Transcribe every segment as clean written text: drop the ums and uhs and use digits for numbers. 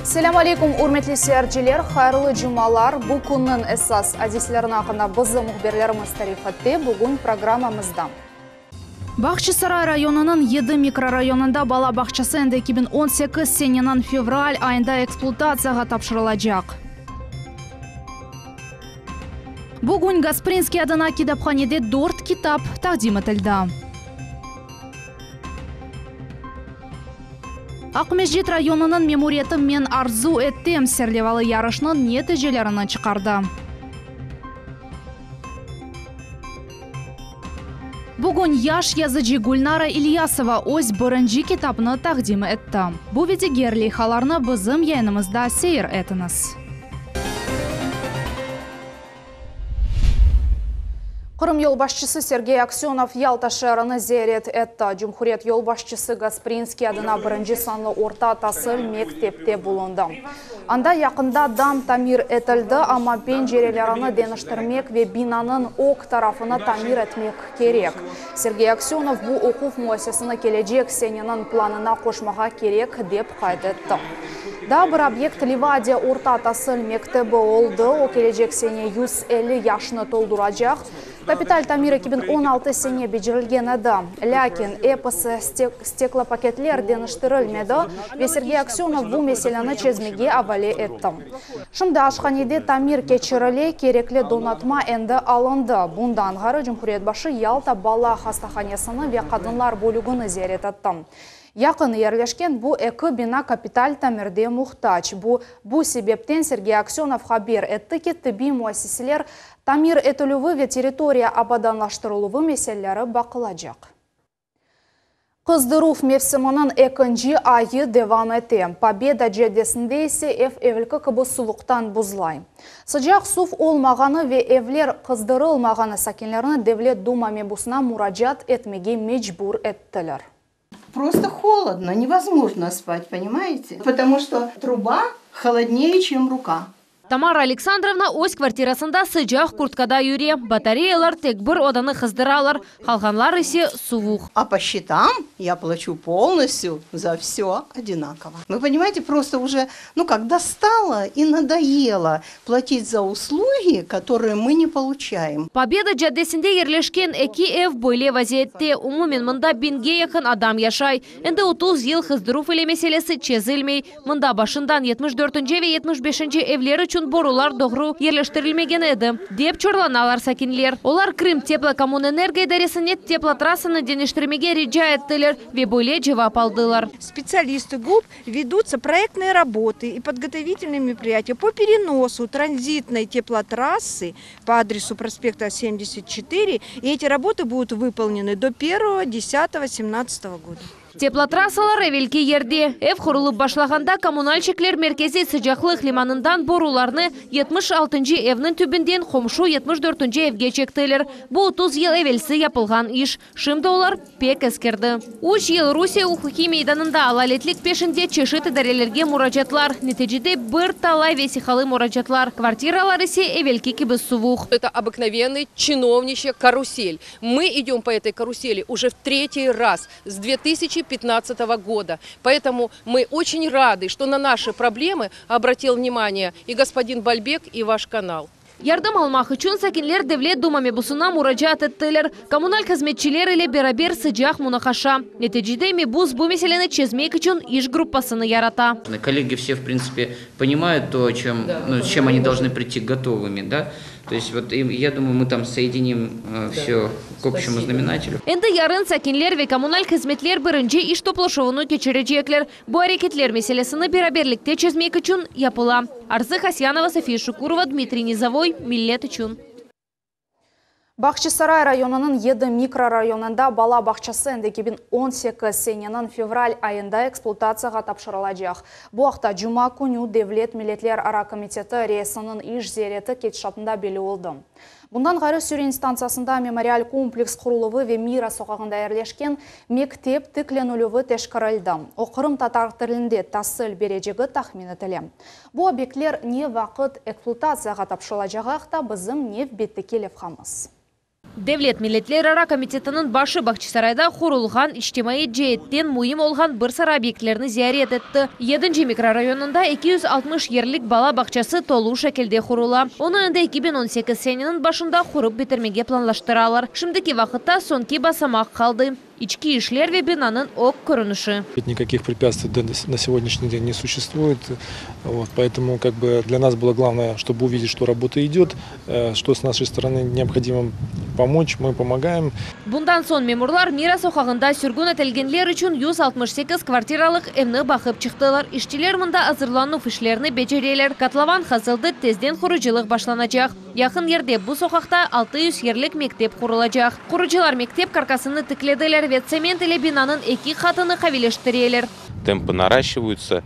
Selâm aleykum, ürmetli seyirciler, hayırlı cumalar! Bu künniñ esas adiselerini aqqında bizim mühbirlerimiz tarif etti. Bugün programmamızda. Bağçasaray rayonınıñ yedi mikrorayonında bala bağçası endi 2018 seneniñ fevral ayında ekspluatatsiyağa tapşırılacaq. Bugün Gasprinskiy adına kitaphanede dört kitap taqdim etildi. Aqmescit rayonınıñ memuriyeti Men arzu etem serlevalı yarışnıñ neticelerini çıqardı. Bugün yaş yazıcı Gülnara İlyasova öz birinci kitabını taqdim etti. Bu ve diger leyhalarnı bizim yayınımızda seyir etiñiz. Qırım yolbaşçısı Sergey Aksönov Yalta şeerini ziyaret etti. Cumhuriyet yolbaşçısı Gasprinskiy adına birinci sanlı orta tasil mektepte bulundı. Anda yaqında dam tamir etildi, amma pencerelerini deñiştirmek ve binanıñ ög tarafını tamir etmek kerek. Sergey Aksönov bu oquv müessesini kelecek seneniñ planına qoşmağa kerek, dep qayd etti. Daa bir obyekt Livadiya orta tasil mektebi oldı, o kelecek sene 150 yaşını tolduracaq. Kapital tamir 2016 sene becerilgen edi. Lâkin episi steklopaketler deñiştirilmedi ve Sergey Aksönov bu meseleni çezmege avale etti. Şimdi aşhanede tamir keçirile, kerekli donatma endi alındı. Bundan ğayrı cumhuriyet başı Yalta bala hastahanesini ve qadınlar bölügini ziyaret etti. Yaqın yerleşken bu eki bina kapital tamirde muhtac. Bu bu sebepten Sergey Aksönov haber etti ki, tibbiy müessiseler tamir etilüvi ve territoriya abadanlaştırıluvı meseleleri baqılacaq. Qızdıruv mevsiminiñ ekinci ayı devam ete. Pobeda caddesinde ise ev evelki kibi suvuqtan buzlay. Sıcaq suv olmağanı ve evler qızdırılmağanı sakinlerni Devlet Duma mebusına muracaat etmege mecbur ettiler. Просто холодно, невозможно спать, понимаете? Потому что труба холоднее, чем рука. Tamara Aleksandrovna öz kvartirasında sıcaq kurtkada yüre. Batareyalar tek bir odanı qızdıralar, qalğanlar ise suvuq. А по счетам я плачу полностью за все одинаково. Вы понимаете, просто уже, ну как, достало и надоело платить за услуги, которые мы не получаем. Pobeda caddesinde yerleşken eki ev böyle vaziyette. Umumen mında biñge yaqın adam yaşay. Endi 30 yıl qızdıruv ile meselesi çezilmey. Mında başından 74-nci ve 75-nci evler içün borular doğru yerleştirilmegen edi, dep çorlanalar sakinler. Olar Krımteplokommunenergo idaresine teplotrassanı deñiştirmege rica ettiler ve böyle cevap aldılar. Специалисты ГУП ведутся проектные работы и подготовительные мероприятия по переносу транзитной теплотрассы по адресу проспекта 74. И эти работы будут выполнены до 1.10.17 года. Teplotrassalar evelki yerde. Ev qurulıp başlağanda kommunalşçikler merkeziy sıcaqlıq limanından borularnı 76-ncı evniñ tübünden qomşu 74-nci evge çektiler. Bu 30 yıl evelsi yapılğan iş. Şimdi olar pek eskirdi. Üç yıl Rusiye uquqiy meydanında adaletlik peşinde çeşit idarelerge muracaatlar. Neticede bir talay vesiqalı muracaatlar. Kvartiralar ise evelki kibi suvuq. Это обыкновенный чиновничья карусель. Мы идем по этой карусели уже в третий раз с 2015 года. Поэтому мы очень рады, что на наши проблемы обратил внимание и господин Бальбек, и ваш канал. Yardım almaq içün sakinler Devlet Duma mebusına muracaat ettiler. Kommunal hızmetçiler ile beraber sıcaq munaqaşa. Neticede mebus bu meseleni çezmek içün iş gruppasını yarata. Коллеги все, в принципе, понимают то, чем, ну, с чем они должны прийти готовыми, да? То есть вот и я думаю, мы там соединим все к общему знаменателю. Endi yarın sakinler ve kommunal hızmetler birinci iş toplaşuvını keçirecekler. Bu areketler meselesini beraberlikte çezmek içün yapıla. Arzı Hasyanova, София Шукурова, Дмитрий Низовой. Millet içün. Bağçasaray rayonınıñ 7 mikrorayonında bala bağçası endi 2018 seneniñ fevral ayında ekspluatatsiyağa tapşırılacaq. Bu aqta cuma künü Devlet Milletlerara komiteti reisiniñ iş ziyareti ketişatında belli oldı. Bundan ğayrı Süren stantsiyasında memorial kompleks quruluvı ve Mira soqağında yerleşken mektep tiklenilüvi teşkerildi. O qırımtatar tilinde tasil berecegi tahmin etile. Bu obyektler ne vaqıt ekspluatatsiyağa tapşırılacağı aqta bizim nevbetteki levhamız. Devlet milletlerara komitetiniñ başı Bağçasarayda qurulğan içtimaiy ceetten müim olğan bir sıra obyektlerni ziyaret etti. Yedinci mikrorayonında 260 yerlik bala bağçası tolu şekilde qurula. Onı endi 2018 seneniñ başında qurıp bitirmege planlaştıralar. Şimdiki vaqıtta soñki basamaq qaldı, içki işler ve binanıñ ög körünişi. Никаких препятствий на сегодняшний день не существует. Вот, поэтому как бы для нас было главное, чтобы увидеть, что работа идет, что с нашей стороны необходимо помочь, мы помогаем. Bundan soñ memurlar Mira soqağında sürgün etilgenler içün 168 kvartiralıq evni baqıp çıqtılar. İşçiler mında azırlanuv işlerini becereler. Kotlovan qazıldı, tezden qurucılıq başlanacaq. Yaqın yerde bu soqaqta 600 yerlik mektep qurulacaq. Qurucılar mektep karkasını tiklediler ve tsement ile binanıñ eki qatını qaviyleştireler. Темпы наращиваются,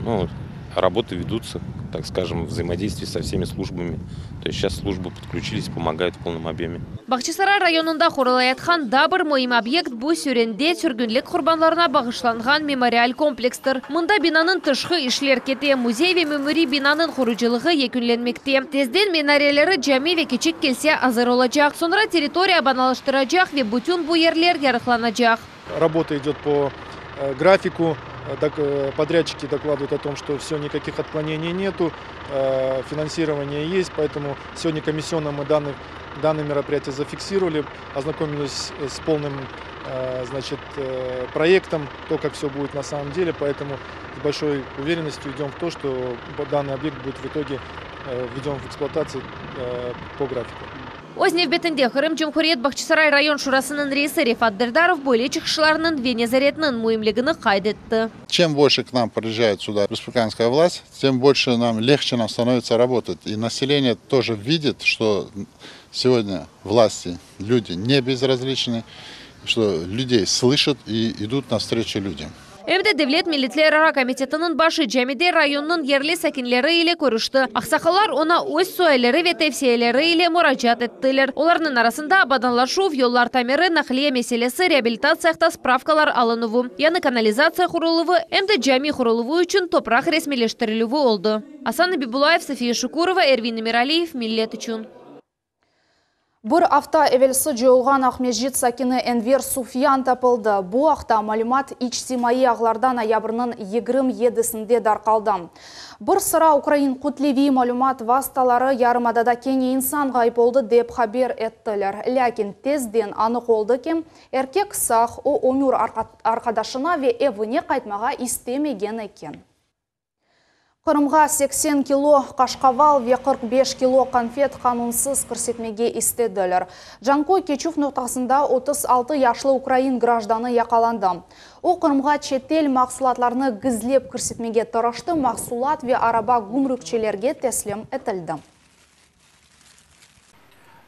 ну, работы ведутся, так скажем, в взаимодействии со всеми службами. То есть сейчас службы подключились, помогают в полном объеме. Bağçasaray rayonında qurulayatqan daa bir müim obyekt bu Sürende sürgünlik qurbanlarına bağışlanğan memorial komplekstir. Mında binanıñ tışqı işler kete, müzey ve memuriy binanıñ qurucılığı yekünlenmekte. Tezden minareleri cami ve kiçik kilse azır olacaq. Soñra territoriya abadanlaştıracaq ve bütün bu yerler yarıqlanacaq. Работа идет по графику. Подрядчики докладывают о том, что все, никаких отклонений нету, финансирование есть, поэтому сегодня комиссионно мы данное мероприятие зафиксировали, ознакомились с полным значит, проектом, то, как все будет на самом деле, поэтому с большой уверенностью идем в то, что данный объект будет в итоге введен в эксплуатацию по графику. Öz nevbetinde Qırım Cumhuriyet Bağçasaray rayon şurasınıñ reisi Refat Derdarov böyle çıqışlarınıñ ve nezaretniñ müimligini qayd etti. Чем больше к нам приезжает сюда республиканская власть, тем больше нам легче нам становится работать. И население тоже видит, что сегодня власти, люди не безразличны, что людей слышат и идут навстречу людям. Em de Devlet milletlerara komitetiniñ başı camide rayonnıñ yerli sakinleri ile körüşti. Aqsaqallar oña öz sualleri ve tevsiyeleri ile muracaat ettiler. Olarnıñ arasında abadanlaşuv, yollar tamiri, naqliye meselesi, reabilitatsiya aqqında spravkalar alınuvı, yañı kanalizatsiya quruluvı, em de cami quruluvı içün topraq resmiyleştirilüvi oldı. Asan Abibulayev, София Шукурова, Эрвин Эмиралиев, Millet içün. Bir afta evelsi coyulğan Aqmescit sakini Enver Sufyan tapıldı. Bu aqta malümat içtimaiy ağlarda noyabrniñ 27-sinde darqaldı. Bir sıra ukrain kütleviy malümat vastaları yarımadada kene insan ğayıp oldı dep haber ettiler. Lâkin tezden anıq oldı ki, erkek sağ, o ömür arqadaşına ve evine qaytmağa istemegen eken. Qırımğa 80 kilo qaşqaval ve 45 kilo qanfet qanunsız kirsetmege istediler. Canköy keçüv noqtasında 36 yaşlı ukrain grajdanı yaqalandı. O Qırımğa çetel mahsulatlarını gizlep kirsetmege tırıştı, mahsulat ve araba gümrükçilerge teslim etildi.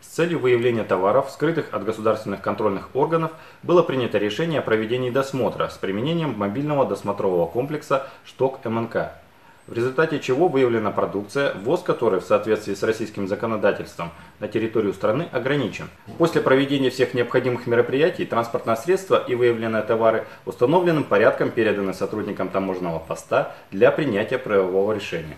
С целью выявления товаров, скрытых от государственных контрольных органов, было принято решение о проведении досмотра с применением мобильного досмотрового комплекса «Шток МНК», в результате чего выявлена продукция, ввоз которой в соответствии с российским законодательством на территорию страны ограничен. После проведения всех необходимых мероприятий транспортное средство и выявленные товары установленным порядком переданы сотрудникам таможенного поста для принятия правового решения.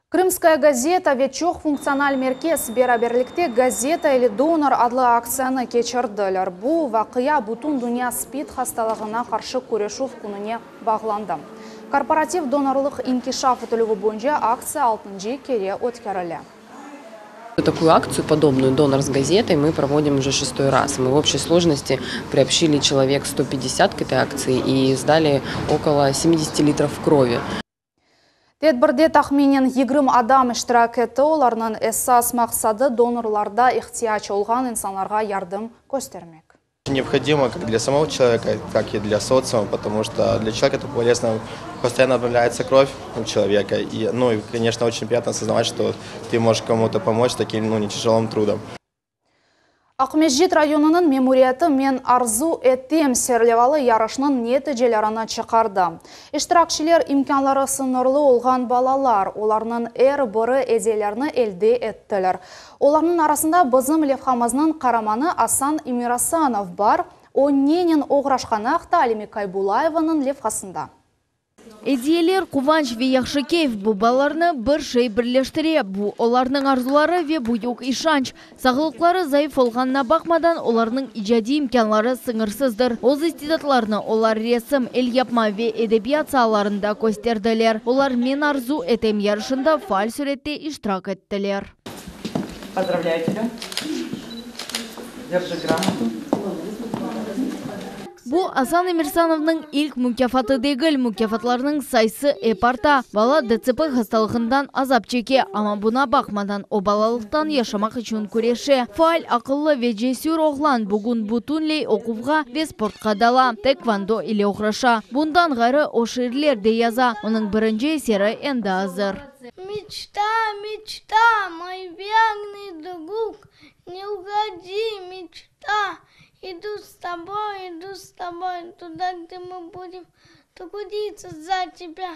Крымская газета ve çoq funktsional merkez beraberlikte «Gazeta или донор» adlı aktsiyanı keçirdiler. Bu vaqia Bütündünya SPID hastalığına qarşı küreşüv kününe bağlandı. Korporativ donorlıq inkişaf etilüvi boyunca aktsiya 6 kere ötkerile. Такую акцию, подобную «Донор с газетой», мы проводим уже шестой раз. Мы в общей сложности приобщили человек 150 к этой акции и сдали около 70 литров крови. Tedbirde tahminen 20 adam iştirak etti. Olarnıñ esas maqsadı donorlarğa ihtiyac olğan insanlarğa yardım köstermek. Необходимо как для самого человека, так и для социума, потому что для человека это полезно, постоянно обновляется кровь у человека. И, ну, и, конечно, очень приятно осознавать, что ты можешь кому-то помочь таким, ну, не тяжелым трудом. Aqmescit rayonınıñ memuriyeti Men arzu etem serlevalı yarışnıñ neticelerini çıqardı. İştirakçiler imkânları sıñırlı olğan balalar, olarnıñ er biri ediyelerni elde ettiler. Olarnıñ arasında bizim levhamıznıñ qaramanı Asan Emirasanov bar. O nenen oğraşqanı aqta Alime Kaybulayevanıñ levhasında. Ediyeler, quvanç ve yahşı keyf, bu balalarnı bir şey birleştire, bu olarnıñ arzuları ve büyük işanç. Sağlıqları zayıf olğanına baqmadan, olarnıñ icadiy imkânları sıñırsızdır. Öz istidatlarını olar resim, elyapma ve edebiyat saalarında kösterdiler. Olar Men arzu etem yarışında faal sürette iştirak ettiler. Pozdravlâyu tebâ. Derji gramotu. Bu, Asan Emirsanovnıñ ilk mukâfatı degil. Mukâfatlarnıñ sayısı ep arta. Bala DTSP hastalığından azap çeke, amma buna baqmadan, o balalıqtan yaşamaq içün küreşe. Faal, aqıllı ve cesür oğlan bugün bütünley oquvğa ve sportqa dala, taekvondo ile oğraşa. Bundan ğayrı, o şiirler de yaza, onıñ birinci eseri endi azır. Meçta, meçta, moy vernyy drug, ne uhodi, meçta, idu s toboy, idu s toboy tuda, gde mı budem truditsa za tebâ,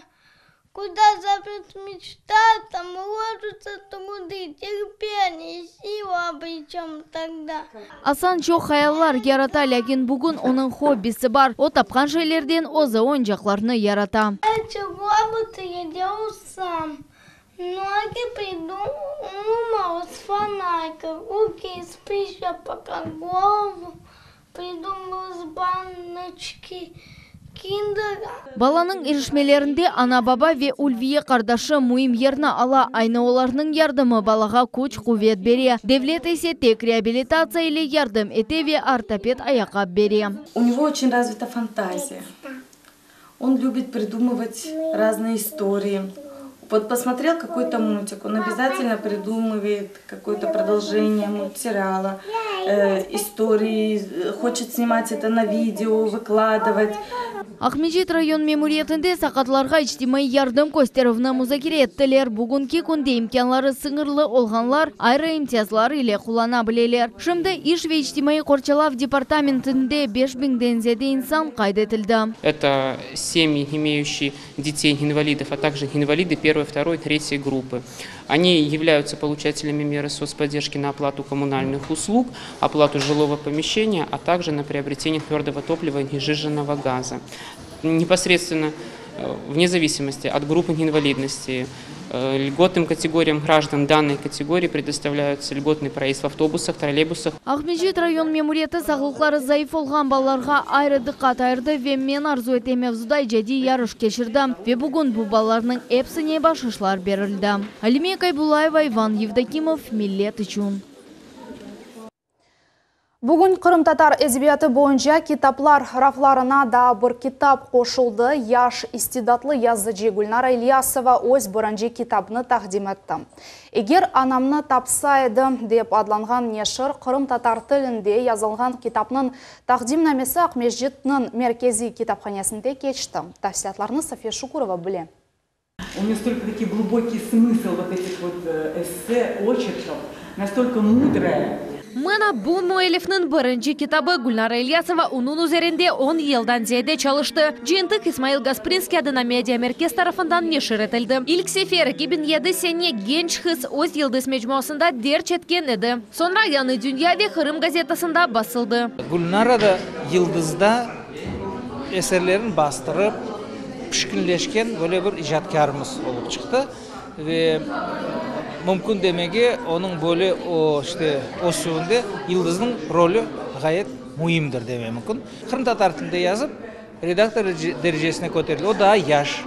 kuda zovöt meçta, tam ложатся trudı, terpeniye, sila obreçöm togda. Asan çoq hayallar yarata, lâkin bugün onıñ hobbisi bar, o tapqan şeylerden özü oyuncaqlarnı yarata. Eti robotı ya delal sam, nogi pridumал iz fonarika, ruki iz prişçepok, a golovu pridumал iz banıçki kindera. Balanıñ irişmelerinde ana-baba ve Ülviye qardaşı müim yerni ala, aynı olarnıñ yardımı balağa küç-quvet bere. Devlet ise tek reabilitatsiya ile yardım ete ve ortoped ayaqqap bere. U nego oçen razvita fantaziya. On lübit pridumıvat razne istorii. Vot posmotrel kakoy-to multik, on obязательно pridumıvaet kakoy-to prodolženiye multseriala, istorii, hoçet snimat eto na video, vıkladıvat. Aqmescit rayon memuriyetinde saqatlarğa içtimaiy yardım kösterüvni muzakere ettiler. Bugünki künde imkânları sıñırlı olğanlar ayrı imtiyazlar ile qullana bileler. Şimdi İş ve içtimaiy qorçalav departamentinde beş biñden ziyade insan qayd etildi. Это семьи, имеющие детей-инвалидов, а также инвалиды первой, второй, третьей группы. Они являются получателями меры соцподдержки на оплату коммунальных услуг, оплату жилого помещения, а также на приобретение твердого топлива и сжиженного газа. Непосредственно, вне зависимости от группы инвалидности, льготным категориям граждан данной категории предоставляются льготный проезд в автобусах, троллейбусах. Aqmescit rayon memuriyeti sağlıqları zayıf olğan balalarğa ayrı diqqat ayırdı ve Men arzu etem mevzuda icadiy yarış keçirdi. Ve bugün bu balalarnıñ episine bahşışlar berildi. Alime Kaybullayeva, İvan Yevdokimov, Millet içün. Bugün qırımtatar edebiyatı boyunca kitaplar raflarına daa bir kitap qoşuldı, yaş istidatlı yazıcı Gülnara İlyasova öz birinci kitabını taqdim etti. Eger anamnı tapsa edim dep adlanğan neşir qırımtatar tilinde yazılğan kitapnıñ taqdimnamesi Aqmescitniñ merkeziy kitaphanesinde keçti. Tafsilâtlarnı Safiye Şukurova bile. U nее столько такие глубокий смысл вот этих вот эссе, очерков, настолько мудрая. Mına bu müellifniñ birinci kitabı. Gülnara İlyasova onıñ üzerinde on yıldan ziyade çalıştı. Cıyıntıq İsmail Gasprinskiy adına mediamerkez tarafından neşir etildi. İlk sefer 2007 sene Genç qız öz Yıldız mecmuasında derc etken edi. Soñra Yañı dünya ve Qırım gazetasında basıldı. Gülnara da Yıldızda eserlerini bastırıp, pişkinleşken böyle bir icatkârımız olıp çıqtı. Ve mümkün demege, onıñ böyle o, işte, ösüvinde Yıldıznıñ rolü ğayet müimdir deme mümkün. Qırımtatar tilinde yazıp, redaktor derecesine köterildi. O daa yaş,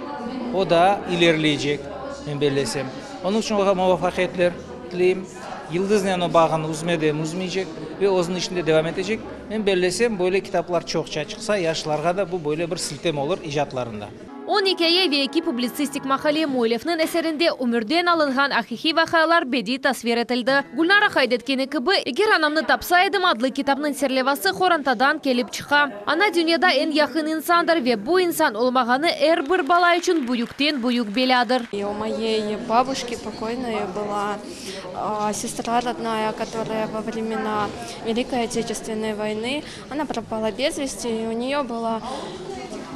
o daa ilerileycek, men bellesem. Onıñ içün oña muvafaqiyetler tileyim. Yıldıznen o bağını üzmedi em üzmeycek ve özüniñ işinde devam etecek. Men bellesem, böyle kitaplar çoqça çıqsa, yaşlarğa da bu böyle bir siltem olur icatlarında. On ikâye ve eki publitsistik maqale müellifniñ eserinde ömürden alınğan aqiqiy vaqialar bediy tasvir etildi. Gülnara qayd etkeni kibi, Eger anamnı tapsa edim adlı kitapnıñ serlevası qorantadan kelip çıqa. Ana dünyada eñ yaqın insandır ve bu insan olmağanı er bir bala içün büyükten-büyük belâdır. U moyey babuşki pokoynoy была sestra rodnaya, kotoraya vo vremena Velikoy Oteçestvennoy voyny, ona propala bez vesti, i u neye byla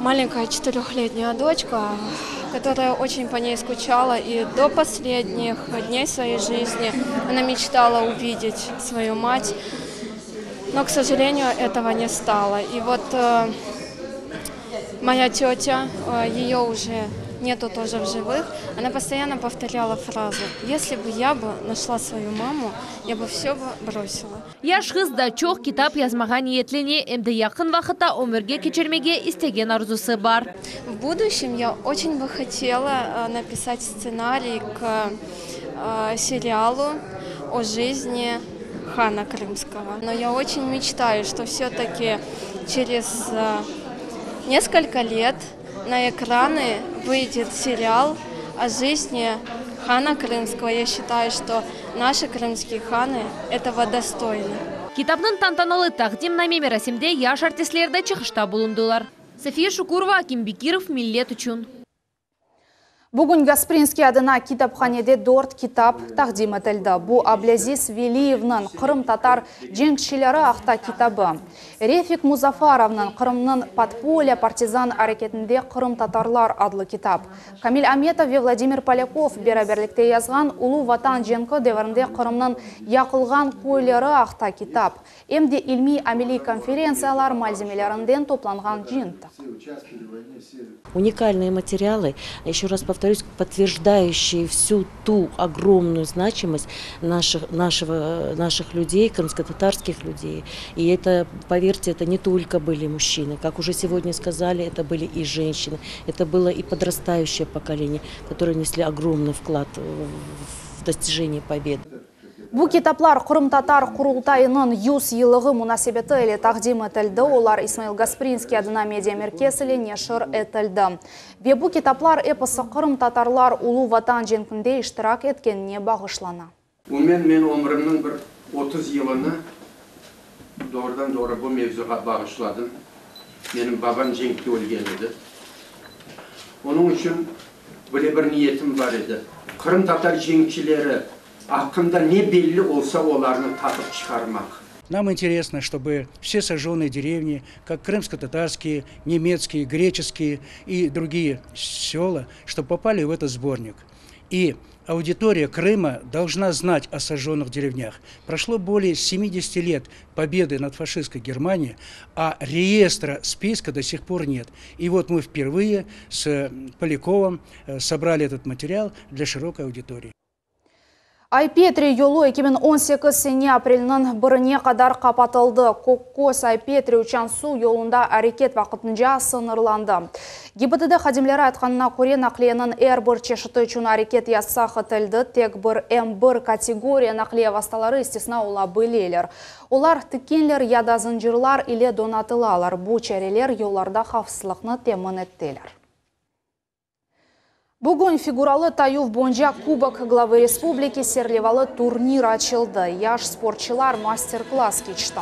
malenkaya çetırehletnyaya doçka, kotoraya oçen po ney skuçala, i do poslednih dney svoyey jizni ona meçtala uvidet svoyu mat, no, k sojaleniyu, etogo ne stalo. I vot. Моя тетя, ее уже нету тоже в живых, она постоянно повторяла фразу, если бы я бы нашла свою маму, я бы все бы бросила. Yaş qız da çoq kitap yazmağa niyetlene, em de yaqın vaqıtta ömürge keçirmege istegen arzusı bar. В будущем я очень бы хотела написать сценарий к сериалу о жизни хана Крымского. Но я очень мечтаю, что все-таки через несколько лет на экраны выйдет сериал о жизни хана Крымского. Я считаю, что наши крымские ханы этого достойны. Kitapnıñ tantanalı taqdimname merasimde yaş artistler de çıqışta bulundılar. Safiye Şukurova, Akim Bekirov, Millet içün. Bugün Gasprinskiy adına kitaphanede dört kitap taqdim etildi. Bu Ablâziz Veliyevniñ Qırımtatar cenkçileri aqta kitabı, Refik Muzafarovnıñ Qırımnıñ podpolye partizan areketinde qırımtatarlar adlı kitap, Kamil Ametov ve Vladimir Polâkov beraberlikte yazğan Ulu Vatan cenki devrinde Qırımnıñ yaqılğan köyleri aqta kitap, em de ilmiy-ameliy konferentsiyalar malzemelerinden toplanğan cıyıntıq. Уникальные материалы, еще раз повторюсь, подтверждающие всю ту огромную значимость наших, нашего, наших людей, крымско-татарских людей. И это, поверьте, это не только были мужчины, как уже сегодня сказали, это были и женщины, это было и подрастающее поколение, которое несли огромный вклад в достижение победы. Bu kitaplar Qırımtatar Qurultayınıñ 100 yıllığı munasebeti ile taqdim etildi. Olar İsmail Gasprinskiy adına media merkez ile neşir etildi. Ve bu kitaplar episi qırımtatarlar Ulu Vatan cenkinde iştirak etkenine bağışlana. Umumen men ömrümniñ bir 30 yılını doğrudan-doğru bu mevzuğa bağışladım. Menim babam cenkte ölgen edi. Onıñ içün böyle bir niyetim bar edi, qırımtatar cenkçileri aqqında ne belli olsa, olarnı tapıp çıqarmaq. Нам интересно, чтобы все сожженные деревни, как крымско-татарские, немецкие, греческие и другие села, чтобы попали в этот сборник. И аудитория Крыма должна знать о сожженных деревнях. Прошло более 70 лет победы над фашистской Германией, а реестра списка до сих пор нет. И вот мы впервые с Поляковым собрали этот материал для широкой аудитории. Ay-Petri yolu 2018 sene aprelniñ birine qadar qapatıldı. Kökköz Ay-Petri Uçan-Suv yolunda areket vaqtınca sıñırlandı. GİBDD hadimleri aytqanına köre, naqliyeniñ er bir çeşiti içün areket yasaq etildi. Tek bir M1 kategoriya naqliye vastaları istisna ola bileler. Olar tikenler ya da zıncırlar ile donatılalar. Bu çareler yollarda havfsızlıqnı temin ettiler. Bugün figuralı tayuv boyunca Kubok главы республики serlevalı turnir açıldı. Yaş sportçılar master-klass keçti.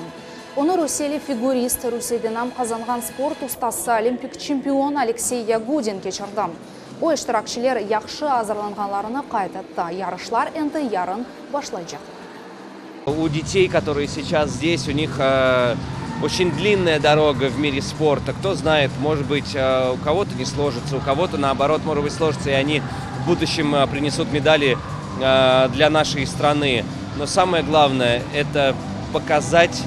Onı rusiyeli figurist, Rusiyede nam qazanğan sport ustası, olimpik çempion Aleksey Yagudin keçirdi. O, iştirakçiler yahşı azırlanğanlarını qayd etti. Yarışlar endi yarın başlaycaq. У детей, которые сейчас здесь, у них э, очень длинная дорога в мире спорта. Кто знает, может быть, э, у кого-то не сложится, у кого-то наоборот, может быть, сложится, и они в будущем э, принесут медали для нашей страны. Но самое главное – это показать,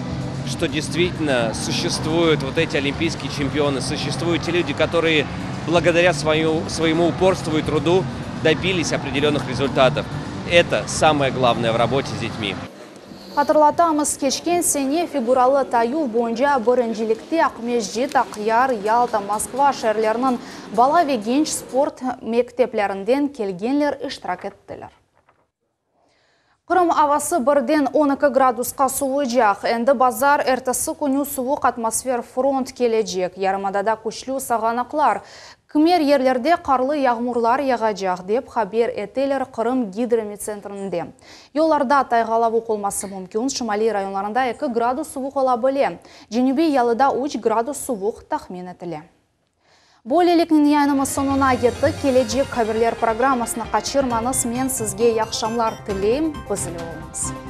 что действительно существуют вот эти олимпийские чемпионы, существуют те люди, которые благодаря свою, своему упорству и труду добились определенных результатов. Это самое главное в работе с детьми. Hatırlatamız, keçken sene figuralı tayuv boyunca birincilikte Aqmescit, Aqyar, Yalta, Moskva şeerleriniñ bala ve genç sport mekteplerinden kelgenler iştirak ettiler. Qırım avası birden 12 gradusqa suvuycaq. Endi bazar ertesi künü suvuq atmosfer front kelecek. Yarımadada küçlü sağanaqlar, kimer yerlerde qarlı yağmurlar yağacaq, dep haber eteler Qırım gidrometsentrinde. Yollarda tayğalavuq olması mümkün, şimaliy rayonlarında 2 gradus suvuq ola bile. Cenübiy yalıda 3 gradus suvuq tahmin etile. Böyleliknen yayınımız soñuna yetti. Kelecek haberler programmasını qaçırmañız. Men sizge yahşı aqşamlar tileyim. Bizle oluñız.